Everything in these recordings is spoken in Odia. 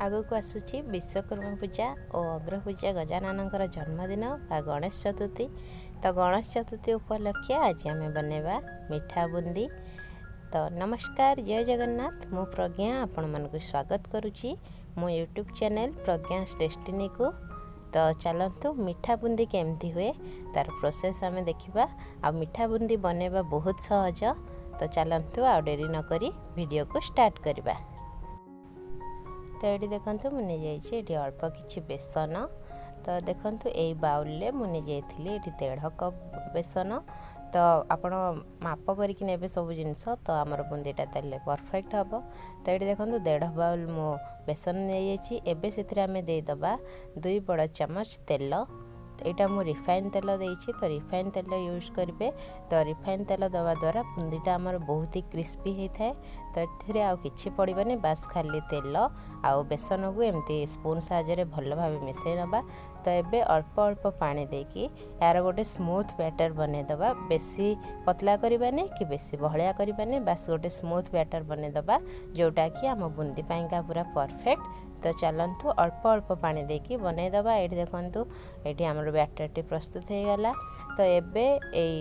ଆଗକୁ ଆସୁଛି ବିଶ୍ୱକର୍ମା ପୂଜା ଓ ଅଗ୍ରପୂଜା ଗଜାନନଙ୍କର ଜନ୍ମଦିନ ବା ଗଣେଶ ଚତୁର୍ଥୀ। ତ ଗଣେଶ ଚତୁର୍ଥୀ ଉପଲକ୍ଷେ ଆଜି ଆମେ ବନେଇବା ମିଠା ବୁନ୍ଦି। ତ ନମସ୍କାର, ଜୟ ଜଗନ୍ନାଥ। ମୁଁ ପ୍ରଜ୍ଞା ଆପଣମାନଙ୍କୁ ସ୍ୱାଗତ କରୁଛି ମୋ ୟୁଟ୍ୟୁବ୍ ଚ୍ୟାନେଲ୍ ପ୍ରଜ୍ଞାସ୍ ଡେଷ୍ଟିନିକୁ। ତ ଚାଲନ୍ତୁ, ମିଠା ବୁନ୍ଦି କେମିତି ହୁଏ ତାର ପ୍ରୋସେସ୍ ଆମେ ଦେଖିବା। ଆଉ ମିଠା ବୁନ୍ଦି ବନେଇବା ବହୁତ ସହଜ। ତ ଚାଲନ୍ତୁ, ଆଉ ଡେରି ନକରି ଭିଡ଼ିଓକୁ ଷ୍ଟାର୍ଟ କରିବା। ତ ଏଇଠି ଦେଖନ୍ତୁ, ମୁଁ ନେଇଯାଇଛି ଏଠି ଅଳ୍ପ କିଛି ବେସନ। ତ ଦେଖନ୍ତୁ, ଏଇ ବାଉଲରେ ମୁଁ ନେଇଯାଇଥିଲି ଏଠି 1.5 କପ୍ ବେସନ। ତ ଆପଣ ମାପ କରିକି ନେବେ ସବୁ ଜିନିଷ, ତ ଆମର ବୁନ୍ଦିଟା ଦେଲେ ପରଫେକ୍ଟ ହେବ। ତ ଏଇଠି ଦେଖନ୍ତୁ, 1.5 ବାଉଲ ମୁଁ ବେସନ ନେଇଯାଇଛି। ଏବେ ସେଥିରେ ଆମେ ଦେଇଦେବା 2 ବଡ଼ ଚାମଚ ତେଲ। ଏଇଟା ମୁଁ ରିଫାଇନ୍ ତେଲ ଦେଇଛି, ତ ରିଫାଇନ୍ ତେଲ ୟୁଜ୍ କରିବେ। ତ ରିଫାଇନ୍ ତେଲ ଦେବା ଦ୍ୱାରା ବୁନ୍ଦିଟା ଆମର ବହୁତ ହି କ୍ରିସ୍ପି ହେଇଥାଏ। ତ ଏଥିରେ ଆଉ କିଛି ପଡ଼ିବନି, ବାସ୍ ଖାଲି ତେଲ ଆଉ ବେସନକୁ ଏମିତି ସ୍ପୁନ୍ ସାହାଯ୍ୟରେ ଭଲ ଭାବେ ମିଶାଇ ନେବା। ତ ଏବେ ଅଳ୍ପ ଅଳ୍ପ ପାଣି ଦେଇକି ଏହାର ଗୋଟେ ସ୍ମୁଥ୍ ବ୍ୟାଟର୍ ବନେଇଦେବା। ବେଶୀ ପତଲା କରିବାନି କି ବେଶୀ ବହଳିଆ କରିବାନି, ବାସ୍ ଗୋଟେ ସ୍ମୁଥ୍ ବ୍ୟାଟର୍ ବନେଇଦେବା, ଯେଉଁଟାକି ଆମ ବୁନ୍ଦି ପାଇଁକା ପୁରା ପରଫେକ୍ଟ। ତ ଚାଲନ୍ତୁ, ଅଳ୍ପ ଅଳ୍ପ ପାଣି ଦେଇକି ବନେଇଦେବା। ଏଇଠି ଦେଖନ୍ତୁ, ଏଇଠି ଆମର ବ୍ୟାଟର୍ଟି ପ୍ରସ୍ତୁତ ହେଇଗଲା। ତ ଏବେ ଏଇ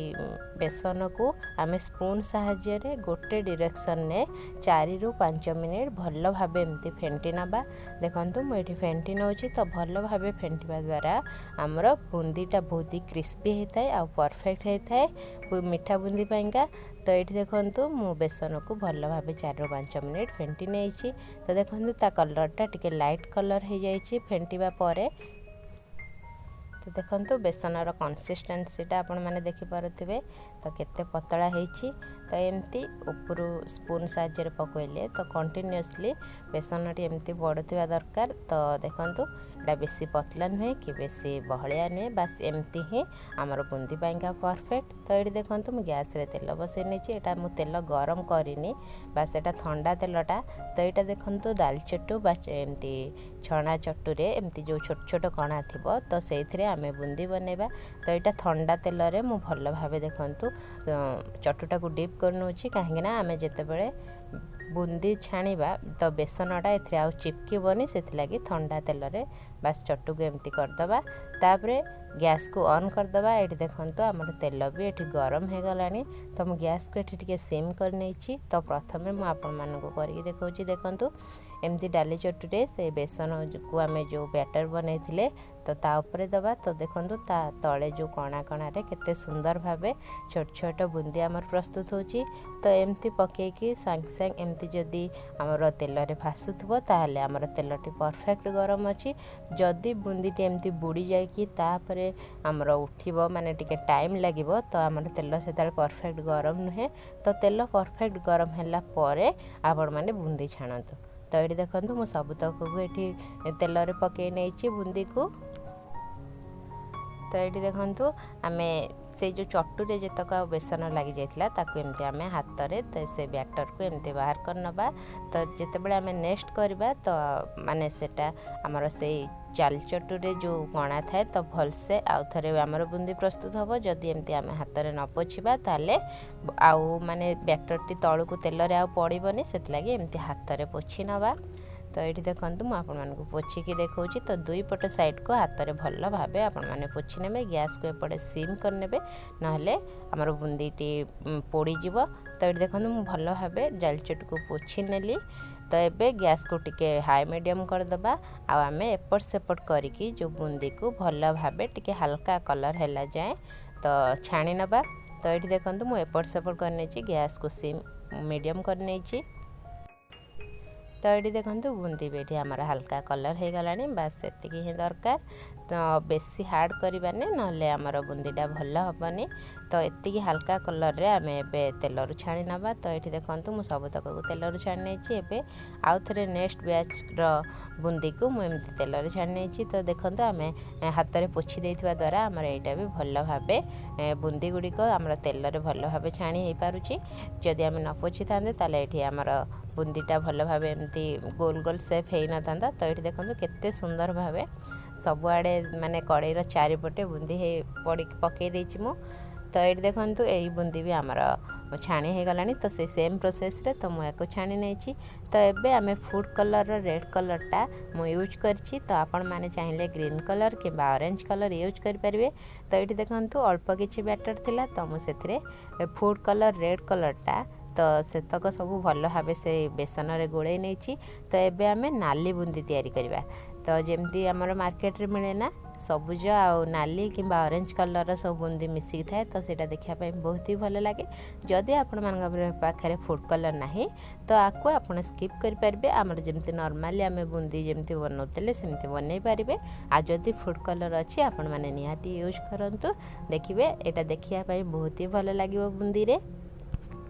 ବେସନକୁ ଆମେ ସ୍ପୁନ୍ ସାହାଯ୍ୟରେ ଗୋଟେ ଡିରେକ୍ସନ୍ରେ 4ରୁ 5 ମିନିଟ୍ ଭଲ ଭାବେ ଏମିତି ଫେଣ୍ଟି ନେବା। ଦେଖନ୍ତୁ, ମୁଁ ଏଇଠି ଫେଣ୍ଟି ନେଉଛି। ତ ଭଲ ଭାବେ ଫେଣ୍ଟିବା ଦ୍ୱାରା ଆମର ବୁନ୍ଦିଟା ବହୁତ ହି କ୍ରିସ୍ପି ହେଇଥାଏ ଆଉ ପରଫେକ୍ଟ ହେଇଥାଏ ମିଠା ବୁନ୍ଦି ପାଇଁକା। ତ ଏଇଠି ଦେଖନ୍ତୁ, ମୁଁ ବେସନକୁ ଭଲ ଭାବେ 4ରୁ 5 ମିନିଟ୍ ଫେଣ୍ଟି ନେଇଛି। ତ ଦେଖନ୍ତୁ, ତା କଲର୍ଟା ଟିକେ ଲାଇଟ୍ କଲର୍ ହେଇଯାଇଛି ଫେଣ୍ଟିବା ପରେ। ତ ଦେଖନ୍ତୁ, ବେସନର କନସିଷ୍ଟେନ୍ସିଟା ଆପଣମାନେ ଦେଖିପାରୁଥିବେ ତ କେତେ ପତଳା ହେଇଛି। ତ ଏମିତି ଉପରୁ ସ୍ପୁନ୍ ସାହାଯ୍ୟରେ ପକାଇଲେ ତ କଣ୍ଟିନ୍ୟୁଅସଲି ବେସନଟି ଏମିତି ବଢ଼ୁଥିବା ଦରକାର। ତ ଦେଖନ୍ତୁ, ଏଇଟା ବେଶୀ ପତଳା ନୁହେଁ କି ବେଶୀ ବହଳିଆ ନୁହେଁ, ବାସ୍ ଏମିତି ହିଁ ଆମର ବୁନ୍ଦି ପାଇଁକା ପରଫେକ୍ଟ। ତ ଏଇଠି ଦେଖନ୍ତୁ, ମୁଁ ଗ୍ୟାସ୍ରେ ତେଲ ବସାଇ ନେଇଛି। ଏଇଟା ମୁଁ ତେଲ ଗରମ କରିନି, ବାସ୍ ଏଇଟା ଥଣ୍ଡା ତେଲଟା। ତ ଏଇଟା ଦେଖନ୍ତୁ, ଡାଲି ଚଟୁ ବା ଏମିତି ଛଣା ଚଟୁରେ ଏମିତି ଯେଉଁ ଛୋଟ ଛୋଟ କଣା ଥିବ, ତ ସେଇଥିରେ ଆମେ ବୁନ୍ଦି ବନେଇବା। ତ ଏଇଟା ଥଣ୍ଡା ତେଲରେ ମୁଁ ଭଲ ଭାବେ ଦେଖନ୍ତୁ ଚଟୁଟାକୁ ଡିପ୍ କରିନେଉଛି, କାହିଁକିନା ଆମେ ଯେତେବେଳେ ବୁନ୍ଦି ଛାଣିବା ତ ବେସନଟା ଏଥିରେ ଆଉ ଚିପକିବନି। ସେଥିଲାଗି ଥଣ୍ଡା ତେଲରେ ବାସ୍ ଚଟୁକୁ ଏମିତି କରିଦେବା, ତାପରେ ଗ୍ୟାସ୍କୁ ଅନ୍ କରିଦେବା। ଏଇଠି ଦେଖନ୍ତୁ, ଆମର ତେଲ ବି ଏଠି ଗରମ ହେଇଗଲାଣି। ତ ମୁଁ ଗ୍ୟାସ୍କୁ ଏଠି ଟିକେ ସିମ୍ କରିନେଇଛି। ତ ପ୍ରଥମେ ମୁଁ ଆପଣମାନଙ୍କୁ କରିକି ଦେଖାଉଛି। ଦେଖନ୍ତୁ, ଏମିତି ଡାଲି ଚଟୁରେ ସେ ବେସନକୁ ଆମେ ଯେଉଁ ବ୍ୟାଟର୍ ବନେଇଥିଲେ, ତ ତା ଉପରେ ଦେବା। ତ ଦେଖନ୍ତୁ, ତା ତଳେ ଯେଉଁ କଣା କଣାରେ କେତେ ସୁନ୍ଦର ଭାବେ ଛୋଟ ଛୋଟ ବୁନ୍ଦି ଆମର ପ୍ରସ୍ତୁତ ହେଉଛି। ତ ଏମିତି ପକାଇକି ସାଙ୍ଗେ ସାଙ୍ଗେ ଏମିତି ଯଦି ଆମର ତେଲରେ ଭାସୁଥିବ, ତାହେଲେ ଆମର ତେଲଟି ପରଫେକ୍ଟ ଗରମ ଅଛି। ଯଦି ବୁନ୍ଦିଟି ଏମିତି ବୁଡ଼ି ଯାଇକି ତାପରେ ଆମର ଉଠିବ, ମାନେ ଟିକେ ଟାଇମ୍ ଲାଗିବ, ତ ଆମର ତେଲ ସେତେବେଳେ ପରଫେକ୍ଟ ଗରମ ନୁହେଁ। ତ ତେଲ ପରଫେକ୍ଟ ଗରମ ହେଲା ପରେ ଆପଣମାନେ ବୁନ୍ଦି ଛାଣନ୍ତୁ। ତ ଏଇଠି ଦେଖନ୍ତୁ, ମୁଁ ସବୁତକକୁ ଏଠି ତେଲରେ ପକାଇ ନେଇଛି ବୁନ୍ଦିକୁ। ତ ଏଇଠି ଦେଖନ୍ତୁ, ଆମେ ସେଇ ଯେଉଁ ଚଟୁରେ ଯେତକ ଆଉ ବେସନ ଲାଗିଯାଇଥିଲା, ତାକୁ ଏମିତି ଆମେ ହାତରେ ସେ ବ୍ୟାଟରକୁ ଏମିତି ବାହାର କରିନେବା। ତ ଯେତେବେଳେ ଆମେ ନେକ୍ସଟ କରିବା, ତ ମାନେ ସେଟା ଆମର ସେଇ ଚାଲି ଚଟୁରେ ଯେଉଁ କଣା ଥାଏ, ତ ଭଲସେ ଆଉ ଥରେ ଆମର ବୁନ୍ଦି ପ୍ରସ୍ତୁତ ହେବ। ଯଦି ଏମିତି ଆମେ ହାତରେ ନ ପୋଛିବା, ତାହେଲେ ଆଉ ମାନେ ବ୍ୟାଟରଟି ତଳକୁ ତେଲରେ ଆଉ ପଡ଼ିବନି। ସେଥିଲାଗି ଏମିତି ହାତରେ ପୋଛି ନେବା। ତ ଏଇଠି ଦେଖନ୍ତୁ, ମୁଁ ଆପଣମାନଙ୍କୁ ପୋଛିକି ଦେଖାଉଛି। ତ ଦୁଇ ପଟ ସାଇଡ଼କୁ ହାତରେ ଭଲ ଭାବେ ଆପଣମାନେ ପୋଛି ନେବେ। ଗ୍ୟାସ୍କୁ ଏପଟେ ସିମ୍ କରିନେବେ, ନହେଲେ ଆମର ବୁନ୍ଦିଟି ପୋଡ଼ିଯିବ। ତ ଏଇଠି ଦେଖନ୍ତୁ, ମୁଁ ଭଲ ଭାବେ ଡାଲି ଚଟୁକୁ ପୋଛି ନେଲି। ତ ଏବେ ଗ୍ୟାସ୍କୁ ଟିକେ ହାଇ ମିଡ଼ିୟମ୍ କରିଦେବା ଆଉ ଆମେ ଏପଟ ସେପଟ କରିକି ଯେଉଁ ବୁନ୍ଦିକୁ ଭଲ ଭାବେ ଟିକେ ହାଲକା କଲର୍ ହେଲା ଯାଏଁ ତ ଛାଣି ନେବା। ତ ଏଇଠି ଦେଖନ୍ତୁ, ମୁଁ ଏପଟ ସେପଟ କରିନେଇଛି, ଗ୍ୟାସ୍କୁ ସିମ୍ ମିଡ଼ିୟମ୍ କରିନେଇଛି। ତ ଏଇଠି ଦେଖନ୍ତୁ, ବୁନ୍ଦି ବି ଏଠି ଆମର ହାଲକା କଲର୍ ହେଇଗଲାଣି। ବାସ୍, ସେତିକି ହିଁ ଦରକାର। ତ ବେଶୀ ହାର୍ଡ଼ କରିବାନି, ନହେଲେ ଆମର ବୁନ୍ଦିଟା ଭଲ ହେବନି। ତ ଏତିକି ହାଲକା କଲର୍ରେ ଆମେ ଏବେ ତେଲରୁ ଛାଣି ନେବା। ତ ଏଇଠି ଦେଖନ୍ତୁ, ମୁଁ ସବୁତକକୁ ତେଲରୁ ଛାଣି ନେଇଛି। ଏବେ ଆଉ ଥରେ ନେକ୍ସଟ ବ୍ୟାଚ୍ର ବୁନ୍ଦିକୁ ମୁଁ ଏମିତି ତେଲରେ ଛାଣି ନେଇଛି। ତ ଦେଖନ୍ତୁ, ଆମେ ହାତରେ ପୋଛି ଦେଇଥିବା ଦ୍ୱାରା ଆମର ଏଇଟା ବି ଭଲ ଭାବେ ବୁନ୍ଦି ଗୁଡ଼ିକ ଆମର ତେଲରେ ଭଲ ଭାବେ ଛାଣି ହେଇପାରୁଛି। ଯଦି ଆମେ ନ ପୋଛିଥାନ୍ତେ, ତାହେଲେ ଏଇଠି ଆମର ବୁନ୍ଦିଟା ଭଲ ଭାବେ ଏମିତି ଗୋଲ ଗୋଲ ସେପ୍ ହେଇନଥାନ୍ତା। ତ ଏଇଠି ଦେଖନ୍ତୁ, କେତେ ସୁନ୍ଦର ଭାବେ ସବୁଆଡ଼େ ମାନେ କଡ଼େଇର ଚାରିପଟେ ବୁନ୍ଦି ହେଇ ପଡ଼ି ପକାଇ ଦେଇଛି ମୁଁ। ତ ଏଇଠି ଦେଖନ୍ତୁ, ଏଇ ବୁନ୍ଦି ବି ଆମର ଛାଣି ହେଇଗଲାଣି। ତ ସେଇ ସେମ୍ ପ୍ରୋସେସ୍ରେ ତ ମୁଁ ୟାକୁ ଛାଣି ନେଇଛି। ତ ଏବେ ଆମେ ଫୁଡ଼୍ କଲର୍ର ରେଡ଼୍ କଲର୍ଟା ମୁଁ ୟୁଜ୍ କରିଛି। ତ ଆପଣମାନେ ଚାହିଁଲେ ଗ୍ରୀନ୍ କଲର୍ କିମ୍ବା ଅରେଞ୍ଜ କଲର୍ ୟୁଜ୍ କରିପାରିବେ। ତ ଏଇଠି ଦେଖନ୍ତୁ, ଅଳ୍ପ କିଛି ବ୍ୟାଟର୍ ଥିଲା, ତ ମୁଁ ସେଥିରେ ଫୁଡ଼୍ କଲର୍ ରେଡ଼୍ କଲର୍ଟା ତ ସେତକ ସବୁ ଭଲ ଭାବେ ସେ ବେସନରେ ଗୋଳେଇ ନେଇଛି। ତ ଏବେ ଆମେ ନାଲି ବୁନ୍ଦି ତିଆରି କରିବା। ତ ଯେମିତି ଆମର ମାର୍କେଟରେ ମିଳେ ନା, ସବୁଜ ଆଉ ନାଲି କିମ୍ବା ଅରେଞ୍ଜ କଲର୍ର ସବୁ ବୁନ୍ଦି ମିଶିକି ଥାଏ, ତ ସେଇଟା ଦେଖିବା ପାଇଁ ବହୁତ ହି ଭଲ ଲାଗେ। ଯଦି ଆପଣମାନଙ୍କ ପାଖରେ ଫୁଡ଼୍ କଲର୍ ନାହିଁ, ତ ଆକୁ ଆପଣ ସ୍କିପ୍ କରିପାରିବେ। ଆମର ଯେମିତି ନର୍ମାଲି ଆମେ ବୁନ୍ଦି ଯେମିତି ବନାଉଥିଲେ, ସେମିତି ବନେଇ ପାରିବେ। ଆଉ ଯଦି ଫୁଡ଼୍ କଲର୍ ଅଛି, ଆପଣମାନେ ନିହାତି ୟୁଜ୍ କରନ୍ତୁ। ଦେଖିବେ, ଏଇଟା ଦେଖିବା ପାଇଁ ବହୁତ ହି ଭଲ ଲାଗିବ ବୁନ୍ଦିରେ।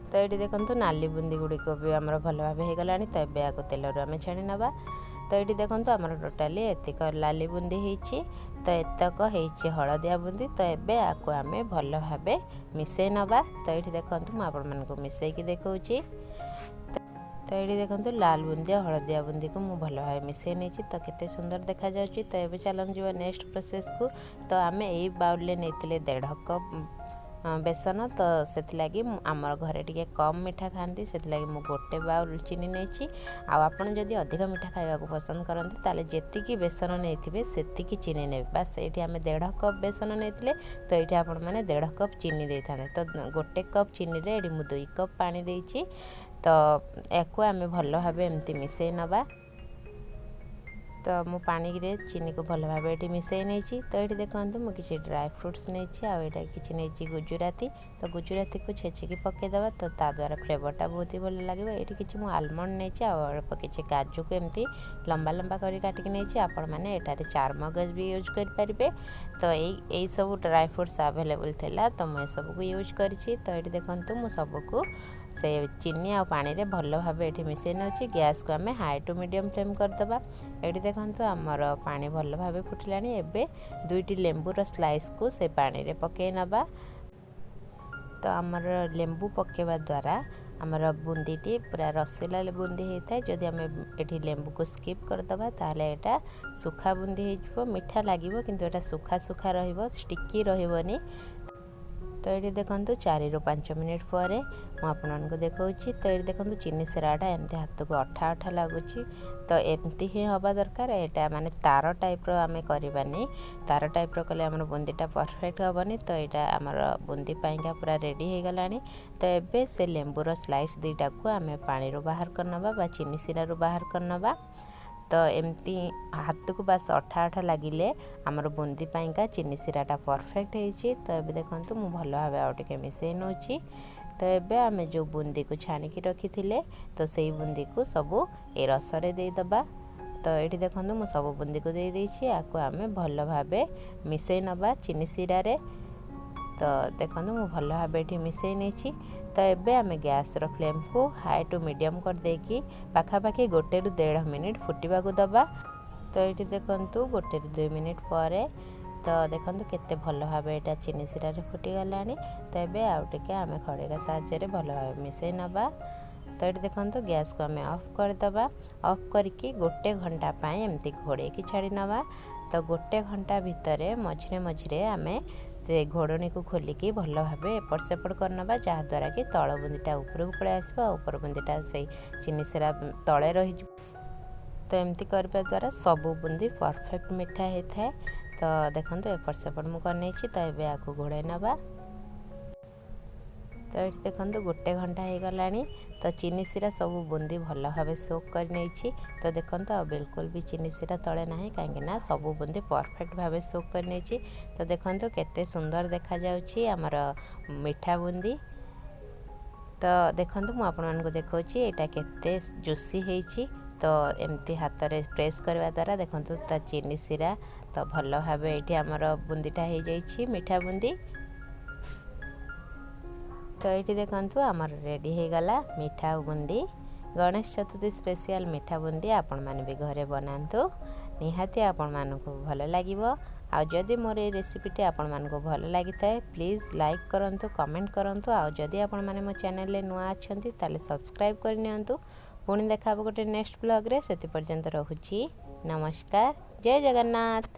ତ ଏଇଠି ଦେଖନ୍ତୁ, ନାଲି ବୁନ୍ଦି ଗୁଡ଼ିକ ବି ଆମର ଭଲ ଭାବେ ହେଇଗଲାଣି। ତ ଏବେ ଆକୁ ତେଲରୁ ଆମେ ଛାଣି ନେବା। ତ ଏଇଠି ଦେଖନ୍ତୁ, ଆମର ଟୋଟାଲି ଏତିକ ଲାଲି ବୁନ୍ଦି ହେଇଛି, ତ ଏତକ ହେଇଛି ହଳଦିଆ ବୁନ୍ଦି। ତ ଏବେ ଆକୁ ଆମେ ଭଲ ଭାବେ ମିଶାଇ ନେବା। ତ ଏଇଠି ଦେଖନ୍ତୁ, ମୁଁ ଆପଣମାନଙ୍କୁ ମିଶାଇକି ଦେଖାଉଛି। ତ ଏଇଠି ଦେଖନ୍ତୁ, ଲାଲ ବୁନ୍ଦି ଆଉ ହଳଦିଆ ବୁନ୍ଦିକୁ ମୁଁ ଭଲ ଭାବେ ମିଶାଇ ନେଇଛି। ତ କେତେ ସୁନ୍ଦର ଦେଖାଯାଉଛି। ତ ଏବେ ଚାଲନ୍ତୁ ଯିବା ନେକ୍ସଟ ପ୍ରୋସେସ୍କୁ। ତ ଆମେ ଏଇ ବାଉଲରେ ନେଇଥିଲେ 1.5 କପ୍ ବେସନ। ତ ସେଥିଲାଗି ଆମର ଘରେ ଟିକେ କମ୍ ମିଠା ଖାଆନ୍ତି, ସେଥିଲାଗି ମୁଁ ଗୋଟେ ବାଉଲ୍ ଚିନି ନେଇଛି। ଆଉ ଆପଣ ଯଦି ଅଧିକ ମିଠା ଖାଇବାକୁ ପସନ୍ଦ କରନ୍ତି, ତାହେଲେ ଯେତିକି ବେସନ ନେଇଥିବେ ସେତିକି ଚିନି ନେବେ। ବାସ୍, ଏଇଠି ଆମେ 1.5 କପ୍ ବେସନ ନେଇଥିଲେ, ତ ଏଇଠି ଆପଣମାନେ 1.5 କପ୍ ଚିନି ଦେଇଥାନ୍ତେ। ତ 1 କପ୍ ଚିନିରେ ଏଇଠି ମୁଁ 2 କପ୍ ପାଣି ଦେଇଛି। ତ ୟାକୁ ଆମେ ଭଲ ଭାବେ ଏମିତି ମିଶାଇ ନେବା। ତ ମୁଁ ପାଣିରେ ଚିନିକୁ ଭଲ ଭାବେ ଏଠି ମିଶାଇ ନେଇଛି। ତ ଏଇଠି ଦେଖନ୍ତୁ, ମୁଁ କିଛି ଡ୍ରାଏ ଫ୍ରୁଟ୍ସ ନେଇଛି ଆଉ ଏଇଟା କିଛି ନେଇଛି ଗୁଜୁରାତି। ତ ଗୁଜୁରାତିକୁ ଛେଚିକି ପକାଇଦେବା, ତ ତା ଦ୍ୱାରା ଫ୍ଲେଭରଟା ବହୁତ ହି ଭଲ ଲାଗିବ। ଏଇଠି କିଛି ମୁଁ ଆଲମଣ୍ଡ ନେଇଛି ଆଉ ଅଳ୍ପ କିଛି କାଜୁକୁ ଏମିତି ଲମ୍ବା ଲମ୍ବା କରି କାଟିକି ନେଇଛି। ଆପଣମାନେ ଏଠାରେ ଚାରମଗଜ ବି ୟୁଜ୍ କରିପାରିବେ। ତ ଏଇସବୁ ଡ୍ରାଏ ଫ୍ରୁଟ୍ସ ଆଭେଲେବୁଲ୍ ଥିଲା, ତ ମୁଁ ଏସବୁକୁ ୟୁଜ୍ କରିଛି। ତ ଏଇଠି ଦେଖନ୍ତୁ, ମୁଁ ସବୁକୁ ସେ ଚିନି ଆଉ ପାଣିରେ ଭଲ ଭାବେ ଏଠି ମିଶାଇ ନେଉଛି। ଗ୍ୟାସ୍କୁ ଆମେ ହାଇ ଟୁ ମିଡ଼ିୟମ୍ ଫ୍ଲେମ୍ କରିଦେବା। ଏଠି ଦେଖନ୍ତୁ, ଆମର ପାଣି ଭଲ ଭାବେ ଫୁଟିଲାଣି। ଏବେ ଦୁଇଟି ଲେମ୍ବୁର ସ୍ଲାଇସ୍କୁ ସେ ପାଣିରେ ପକାଇ ନେବା। ତ ଆମର ଲେମ୍ବୁ ପକାଇବା ଦ୍ୱାରା ଆମର ବୁନ୍ଦିଟି ପୁରା ରସିଲା ବୁନ୍ଦି ହେଇଥାଏ। ଯଦି ଆମେ ଏଠି ଲେମ୍ବୁକୁ ସ୍କିପ୍ କରିଦେବା, ତାହେଲେ ଏଇଟା ଶୁଖା ବୁନ୍ଦି ହେଇଯିବ। ମିଠା ଲାଗିବ, କିନ୍ତୁ ଏଇଟା ଶୁଖା ଶୁଖା ରହିବ, ଷ୍ଟିକି ରହିବନି। ତ ଏଇଠି ଦେଖନ୍ତୁ, 4ରୁ 5 ମିନିଟ୍ ପରେ ମୁଁ ଆପଣମାନଙ୍କୁ ଦେଖାଉଛି। ତ ଏଇଠି ଦେଖନ୍ତୁ, ଚିନି ଶିରାଟା ଏମିତି ହାତକୁ ଅଠା ଅଠା ଲାଗୁଛି। ତ ଏମିତି ହିଁ ହେବା ଦରକାର। ଏଇଟା ମାନେ ତାର ଟାଇପ୍ର ଆମେ କରିବାନି। ତାର ଟାଇପ୍ର କଲେ ଆମର ବୁନ୍ଦିଟା ପରଫେକ୍ଟ ହେବନି। ତ ଏଇଟା ଆମର ବୁନ୍ଦି ପାଇଁକା ପୁରା ରେଡ଼ି ହେଇଗଲାଣି। ତ ଏବେ ସେ ଲେମ୍ବୁର ସ୍ଲାଇସ୍ ଦୁଇଟାକୁ ଆମେ ପାଣିରୁ ବାହାର କରିନେବା ବା ଚିନି ଶିରାରୁ ବାହାର କରିନେବା। ତ ଏମିତି ହାତକୁ ବାସ୍ ଅଠା ଅଠା ଲାଗିଲେ ଆମର ବୁନ୍ଦି ପାଇଁକା ଚିନି ଶିରାଟା ପରଫେକ୍ଟ ହେଇଛି। ତ ଏବେ ଦେଖନ୍ତୁ, ମୁଁ ଭଲ ଭାବେ ଆଉ ଟିକେ ମିଶାଇ ନେଉଛି। ତ ଏବେ ଆମେ ଯେଉଁ ବୁନ୍ଦିକୁ ଛାଣିକି ରଖିଥିଲେ, ତ ସେଇ ବୁନ୍ଦିକୁ ସବୁ ଏ ରସରେ ଦେଇଦେବା। ତ ଏଇଠି ଦେଖନ୍ତୁ, ମୁଁ ସବୁ ବୁନ୍ଦିକୁ ଦେଇଦେଇଛି। ଆକୁ ଆମେ ଭଲ ଭାବେ ମିଶାଇ ନେବା ଚିନି ଶିରାରେ। ତ ଦେଖନ୍ତୁ, ମୁଁ ଭଲ ଭାବେ ଏଠି ମିଶାଇ ନେଇଛି। ତ ଏବେ ଆମେ ଗ୍ୟାସ୍ର ଫ୍ଲେମ୍କୁ ହାଇ ଟୁ ମିଡ଼ିୟମ୍ କରିଦେଇକି ପାଖାପାଖି 1ରୁ 1.5 ମିନିଟ୍ ଫୁଟିବାକୁ ଦେବା। ତ ଏଇଠି ଦେଖନ୍ତୁ, 1ରୁ 2 ମିନିଟ୍ ପରେ ତ ଦେଖନ୍ତୁ, କେତେ ଭଲ ଭାବେ ଏଇଟା ଚିନି ଶିରାରେ ଫୁଟିଗଲାଣି। ତ ଏବେ ଆଉ ଟିକେ ଆମେ ଖଡ଼ିକା ସାହାଯ୍ୟରେ ଭଲ ଭାବେ ମିଶାଇ ନେବା। ତ ଏଠି ଦେଖନ୍ତୁ, ଗ୍ୟାସ୍କୁ ଆମେ ଅଫ୍ କରିଦେବା। ଅଫ୍ କରିକି 1 ଘଣ୍ଟା ପାଇଁ ଏମିତି ଘୋଡ଼େଇକି ଛାଡ଼ି ନେବା। ତ 1 ଘଣ୍ଟା ଭିତରେ ମଝିରେ ମଝିରେ ଆମେ ସେ ଘୋଡ଼ଣୀକୁ ଖୋଲିକି ଭଲ ଭାବେ ଏପଟ ସେପଟ କରିନେବା, ଯାହାଦ୍ୱାରା କି ତଳ ବୁନ୍ଦିଟା ଉପରକୁ ପଳାଇ ଆସିବ ଆଉ ଉପର ବୁନ୍ଦିଟା ସେଇ ଚିନି ଶିରା ତଳେ ରହିଯିବ। ତ ଏମିତି କରିବା ଦ୍ୱାରା ସବୁ ବୁନ୍ଦି ପରଫେକ୍ଟ ମିଠା ହେଇଥାଏ। ତ ଦେଖନ୍ତୁ, ଏପଟ ସେପଟ ମୁଁ କରିନେଇଛି। ତ ଏବେ ଆକୁ ଘୋଡ଼େଇ ନେବା। ତ ଏଠି ଦେଖନ୍ତୁ, 1 ଘଣ୍ଟା ହେଇଗଲାଣି। ତ ଚିନି ଶିରା ସବୁ ବୁନ୍ଦି ଭଲ ଭାବେ ସୋକ୍ କରିନେଇଛି। ତ ଦେଖନ୍ତୁ, ଆଉ ବିଲକୁଲ ବି ଚିନି ଶିରା ତଳେ ନାହିଁ, କାହିଁକିନା ସବୁ ବୁନ୍ଦି ପରଫେକ୍ଟ ଭାବେ ସୋକ୍ କରିନେଇଛି। ତ ଦେଖନ୍ତୁ, କେତେ ସୁନ୍ଦର ଦେଖାଯାଉଛି ଆମର ମିଠା ବୁନ୍ଦି। ତ ଦେଖନ୍ତୁ, ମୁଁ ଆପଣମାନଙ୍କୁ ଦେଖାଉଛି ଏଇଟା କେତେ ଜୁସି ହେଇଛି। ତ ଏମିତି ହାତରେ ପ୍ରେସ୍ କରିବା ଦ୍ୱାରା ଦେଖନ୍ତୁ, ତା ଚିନି ଶିରା ତ ଭଲ ଭାବେ ଏଇଠି ଆମର ବୁନ୍ଦିଟା ହେଇଯାଇଛି, ମିଠା ବୁନ୍ଦି। ତ ଏଇଠି ଦେଖନ୍ତୁ, ଆମର ରେଡ଼ି ହେଇଗଲା ମିଠା ବୁନ୍ଦି, ଗଣେଶ ଚତୁର୍ଥୀ ସ୍ପେଶିଆଲ ମିଠା ବୁନ୍ଦି। ଆପଣମାନେ ବି ଘରେ ବନାନ୍ତୁ, ନିହାତି ଆପଣମାନଙ୍କୁ ଭଲ ଲାଗିବ। ଆଉ ଯଦି ମୋର ଏଇ ରେସିପିଟି ଆପଣମାନଙ୍କୁ ଭଲ ଲାଗିଥାଏ, ପ୍ଲିଜ୍ ଲାଇକ୍ କରନ୍ତୁ, କମେଣ୍ଟ କରନ୍ତୁ। ଆଉ ଯଦି ଆପଣମାନେ ମୋ ଚ୍ୟାନେଲରେ ନୂଆ ଅଛନ୍ତି, ତାହେଲେ ସବସ୍କ୍ରାଇବ୍ କରିନିଅନ୍ତୁ। ପୁଣି ଦେଖା ହେବ ଗୋଟେ ନେକ୍ସଟ ବ୍ଲଗ୍ରେ। ସେଥି ପର୍ଯ୍ୟନ୍ତ ରହୁଛି। ନମସ୍କାର, ଜୟ ଜଗନ୍ନାଥ।